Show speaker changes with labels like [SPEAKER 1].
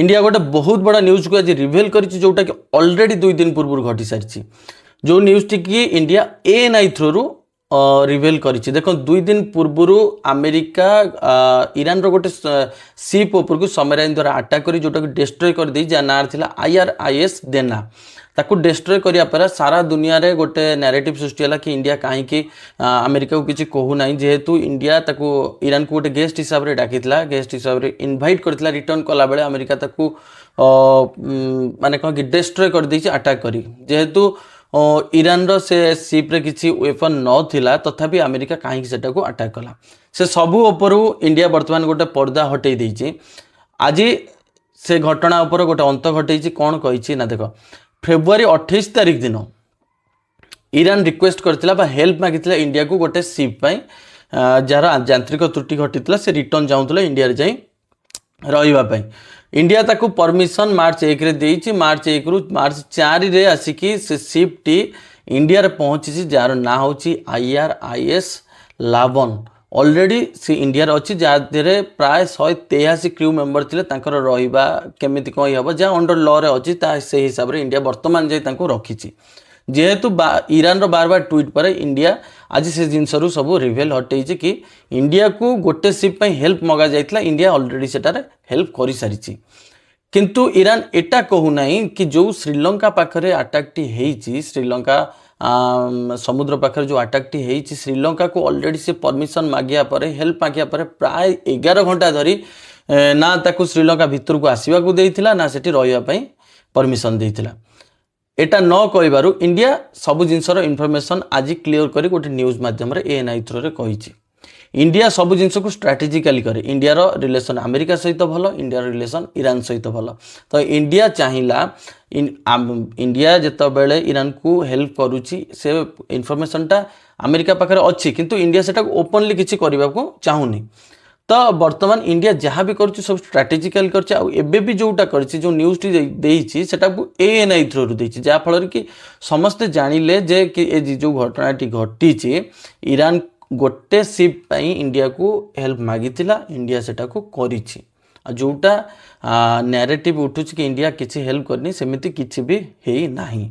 [SPEAKER 1] India ଗୋଟେ ବହୁତ ବଡ଼ ନ୍ୟୁଜ୍କୁ ଆଜି ରିଭିଲ୍ କରିଛି, ଯେଉଁଟାକି ଅଲରେଡ଼ି 2 ଦିନ ପୂର୍ବରୁ ଘଟି ସାରିଛି, ଯେଉଁ ନ୍ୟୁଜ୍ଟିକି ଇଣ୍ଡିଆ ଏଏନ୍ଆଇ ଥ୍ରୁରୁ ରିଭିଲ୍ କରିଛି। ଦେଖନ୍ତୁ, 2 ଦିନ ପୂର୍ବରୁ ଆମେରିକା ଇରାନର ଗୋଟେ ସିପ୍ ଉପରକୁ ସବମେରାଇନ୍ ଦ୍ୱାରା ଆଟାକ୍ କରି ଯେଉଁଟାକୁ ଡେଷ୍ଟ୍ରୟ କରିଦେଇ, ଯାହା ନାଁ ଥିଲା ଆଇଆର୍ଆଇଏସ୍ ଦେନା। ତାକୁ ଡେଷ୍ଟ୍ରୟ କରିବା ପରେ ସାରା ଦୁନିଆରେ ଗୋଟେ ନ୍ୟାରେଟିଭ୍ ସୃଷ୍ଟି ହେଲା କି ଇଣ୍ଡିଆ କାହିଁକି ଆମେରିକାକୁ କିଛି କହୁନାହିଁ, ଯେହେତୁ ଇଣ୍ଡିଆ ତାକୁ ଇରାନକୁ ଗୋଟେ ଗେଷ୍ଟ ହିସାବରେ ଡାକିଥିଲା, ଗେଷ୍ଟ ହିସାବରେ ଇନଭାଇଟ୍ କରିଥିଲା। ରିଟର୍ନ କଲାବେଳେ ଆମେରିକା ତାକୁ ମାନେ କ'ଣ କି ଡେଷ୍ଟ୍ରୟ କରିଦେଇଛି ଆଟାକ୍ କରି। ଯେହେତୁ ଇରାନର ସେ ସିପ୍ରେ କିଛି ୱେପନ୍ ନଥିଲା, ତଥାପି ଆମେରିକା କାହିଁକି ସେଟାକୁ ଆଟାକ୍ କଲା? ସେ ସବୁ ଉପରୁ ଇଣ୍ଡିଆ ବର୍ତ୍ତମାନ ଗୋଟେ ପର୍ଦ୍ଦା ହଟେଇ ଦେଇଛି। ଆଜି ସେ ଘଟଣା ଉପରେ ଗୋଟେ ଅନ୍ତ ଘଟେଇଛି। କ'ଣ କହିଛି ନା, ଦେଖ, ଫେବୃଆରୀ 28 ତାରିଖ ଦିନ ଇରାନ ରିକ୍ୱେଷ୍ଟ କରିଥିଲା ବା ହେଲ୍ପ ମାଗିଥିଲା ଇଣ୍ଡିଆକୁ ଗୋଟେ ସିପ୍ ପାଇଁ, ଯାହାର ଯାନ୍ତ୍ରିକ ତ୍ରୁଟି ଘଟିଥିଲା। ସେ ରିଟର୍ନ ଚାହୁଁଥିଲା ଇଣ୍ଡିଆରେ ଯାଇ ରହିବା ପାଇଁ। ଇଣ୍ଡିଆ ତାକୁ ପରମିସନ୍ ମାର୍ଚ୍ଚ 1ରେ ଦେଇଛି। ମାର୍ଚ୍ଚ 1ରୁ ମାର୍ଚ୍ଚ 4ରେ ଆସିକି ସେ ସିପ୍ଟି ଇଣ୍ଡିଆରେ ପହଞ୍ଚିଛି, ଯାହାର ନାଁ ହେଉଛି ଆଇଆର୍ଆଇଏସ୍ ଲାବନ। ଅଲରେଡ଼ି ସେ ଇଣ୍ଡିଆରେ ଅଛି, ଯାହା ଦେହରେ ପ୍ରାୟ 183 କ୍ରିଉ ମେମ୍ବର ଥିଲେ। ତାଙ୍କର ରହିବା କେମିତି କ'ଣ ହେବ, ଯାହା ଅଣ୍ଡର ଲରେ ଅଛି, ତା ସେଇ ହିସାବରେ ଇଣ୍ଡିଆ ବର୍ତ୍ତମାନ ଯାଇ ତାଙ୍କୁ ରଖିଛି। ଯେହେତୁ ଇରାନର ବାର ବାର ଟ୍ୱିଟ୍ ପରେ ଇଣ୍ଡିଆ ଆଜି ସେ ଜିନିଷରୁ ସବୁ ରିଭେଲ୍ ହଟେଇଛି କି ଇଣ୍ଡିଆକୁ ଗୋଟେ ସିପ୍ ପାଇଁ ହେଲ୍ପ ମଗାଯାଇଥିଲା, ଇଣ୍ଡିଆ ଅଲରେଡ଼ି ସେଟାରେ ହେଲ୍ପ କରିସାରିଛି। କିନ୍ତୁ ଇରାନ ଏଟା କହୁନାହିଁ କି ଯେଉଁ ଶ୍ରୀଲଙ୍କା ପାଖରେ ଆଟାକ୍ଟି ହେଇଛି, ଶ୍ରୀଲଙ୍କା ସମୁଦ୍ର ପାଖରେ ଯେଉଁ ଆଟାକ୍ଟି ହେଇଛି, ଶ୍ରୀଲଙ୍କାକୁ ଅଲରେଡ଼ି ସେ ପରମିସନ୍ ମାଗିବା ପରେ, ହେଲ୍ପ ମାଗିବା ପରେ ପ୍ରାୟ 11 ଘଣ୍ଟା ଧରି ନା ତାକୁ ଶ୍ରୀଲଙ୍କା ଭିତରକୁ ଆସିବାକୁ ଦେଇଥିଲା, ନା ସେଠି ରହିବା ପାଇଁ ପରମିସନ୍ ଦେଇଥିଲା। ଏଟା ନ କହିବାରୁ ଇଣ୍ଡିଆ ସବୁ ଜିନିଷର ଇନଫର୍ମେସନ୍ ଆଜି କ୍ଲିଅର କରି ଗୋଟେ ନ୍ୟୁଜ୍ ମାଧ୍ୟମରେ ଏଏନ୍ଆଇ ଥ୍ରୋରେ କହିଛି। ଇଣ୍ଡିଆ ସବୁ ଜିନିଷକୁ ଷ୍ଟ୍ରାଟେଜିକାଲି କରେ। ଇଣ୍ଡିଆର ରିଲେସନ୍ ଆମେରିକା ସହିତ ଭଲ, ଇଣ୍ଡିଆର ରିଲେସନ୍ ଇରାନ ସହିତ ଭଲ। ତ ଇଣ୍ଡିଆ ଚାହିଁଲା, ଇଣ୍ଡିଆ ଯେତେବେଳେ ଇରାନକୁ ହେଲ୍ପ କରୁଛି, ସେ ଇନଫର୍ମେସନ୍ଟା ଆମେରିକା ପାଖରେ ଅଛି, କିନ୍ତୁ ଇଣ୍ଡିଆ ସେଟାକୁ ଓପନଲି କିଛି କରିବାକୁ ଚାହୁଁନି। ତ ବର୍ତ୍ତମାନ ଇଣ୍ଡିଆ ଯାହା ବି କରୁଛି, ସବୁ ଷ୍ଟ୍ରାଟେଜିକାଲି କରୁଛି। ଆଉ ଏବେ ବି ଯେଉଁଟା କରିଛି, ଯେଉଁ ନ୍ୟୁଜ୍ଟି ଦେଇଛି, ସେଟାକୁ ଏଏନ୍ଆଇ ଥ୍ରୋରୁ ଦେଇଛି, ଯାହାଫଳରେ କି ସମସ୍ତେ ଜାଣିଲେ ଯେ କି ଏ ଯେଉଁ ଘଟଣାଟି ଘଟିଛି, ଇରାନ ଗୋଟେ ସିପ୍ ପାଇଁ ଇଣ୍ଡିଆକୁ ହେଲ୍ପ ମାଗିଥିଲା, ଇଣ୍ଡିଆ ସେଟାକୁ କରିଛି। ଆଉ ଯେଉଁଟା ନ୍ୟାରେଟିଭ୍ ଉଠୁଛି କି ଇଣ୍ଡିଆ କିଛି ହେଲ୍ପ କରିନି, ସେମିତି କିଛି ବି ହେଇନାହିଁ।